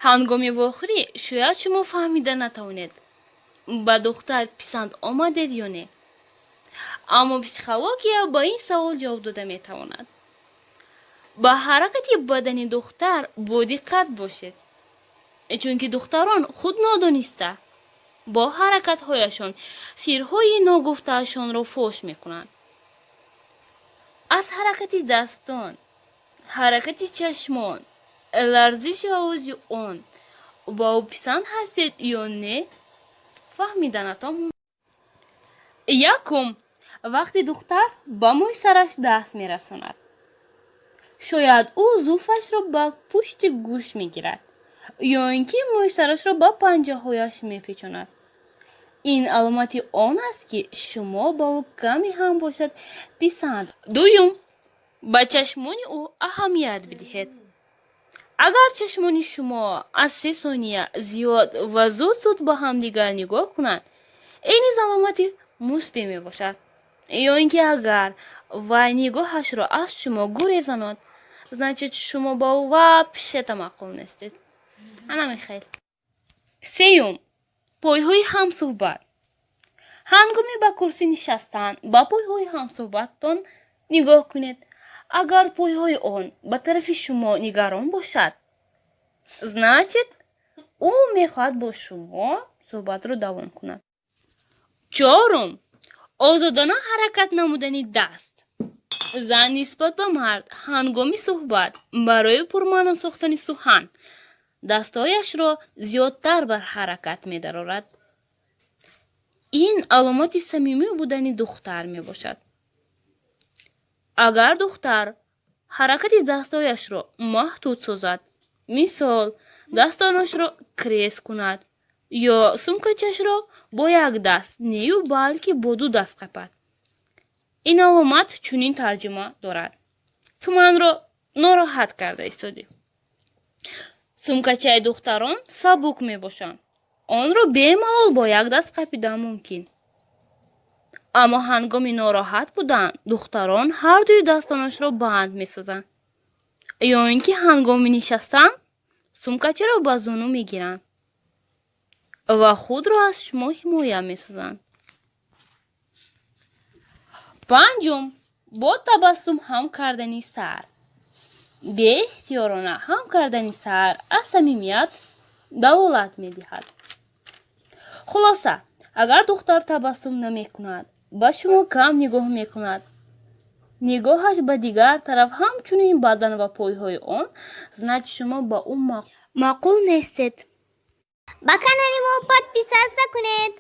Ҳангоми вохӯрӣ шояд шумо фаҳмида натавонед, ба духтар писанд омадед ё не, аммо психология ба ин савол ҷавоб дода метавонад. Ба ҳаракати бадани духтар бодиққат бошед, чунки духтарон худ нодониста бо ҳаракатҳояшон сирҳои ногуфтаашонро фош мекунанд. Аз ҳаракати дастон, ҳаракати чашмон, ларзиши овози он ба ӯ писанд ҳастед ё не фаҳмиданатон. Якум, вақте духтар ба мӯи сараш даст мерасонад, шояд ӯ зулфашро ба пушти гӯш мегирад ё ин ки мӯи сарашро ба панҷаҳояш мепечонад. Ин аломати он аст, ки шумо ба ӯ каме ҳам бошад писанд. Дуюм, ба чашмони ӯ аҳамият бидиҳед. Агар чашмони шумо аз 3 сония зиёд ва зуд зуд ба ҳамдигар нигоҳ кунанд, ин низ аломати мусбӣ мебошад. Ё ин ки агар вай нигоҳашро аз шумо гурезанад, значит, шумо ба ӯ вообще-то маъқул нестед. Ана михел. Сеюм, пойҳои ҳамсӯҳбат. Ҳангоми ба курсӣ нишастан ба пойҳои ҳамсӯҳбаттон нигоҳ кунед. Агар пойҳои он ба тарафи шумо нигарон бошад, значит, ӯ мехоҳад бо шумо суҳбатро давом кунад. Чорум, озодона ҳаракат намудани даст. Зан нисбат ба мард ҳангоми суҳбат барои пурмаъно сохтани сухан дастҳояшро зиёдтар бар ҳаракат медарорад. Ин аломати самимӣ будани духтар мебошад. Агар духтар ҳаракати дастҳояшро маҳдуд созад, мисол, дастонашро крест кунад ё сумкачашро бо як даст нею, балки бо ду даст қапад, ин аломат чунин тарҷума дорад: «Ту манро нороҳат карда истодӣ». Сумкачаи духтарон сабук мебошанд, онро бемалол бо як даст қапидан мумкин, аммо ҳангоми нороҳат будан духтарон ҳардуи дастонашро банд месозанд ё ин ки ҳангоми нишастан сумкачаро ба зону мегиранд ва худро аз шумо ҳимоя месозанд. Панҷум, бо табассум ҳам кардани сар. Беэҳтиёрона ҳам кардани сар аз самимият далолат медиҳад. Хулоса, агар духтар табассум намекунад, ба шумо кам нигоҳ мекунад, нигоҳаш ба дигар тараф, ҳамчунин бадан ва пойҳои он, значит, шумо ба ӯ маъқул нестед. Ба канали мо подписаться кунед.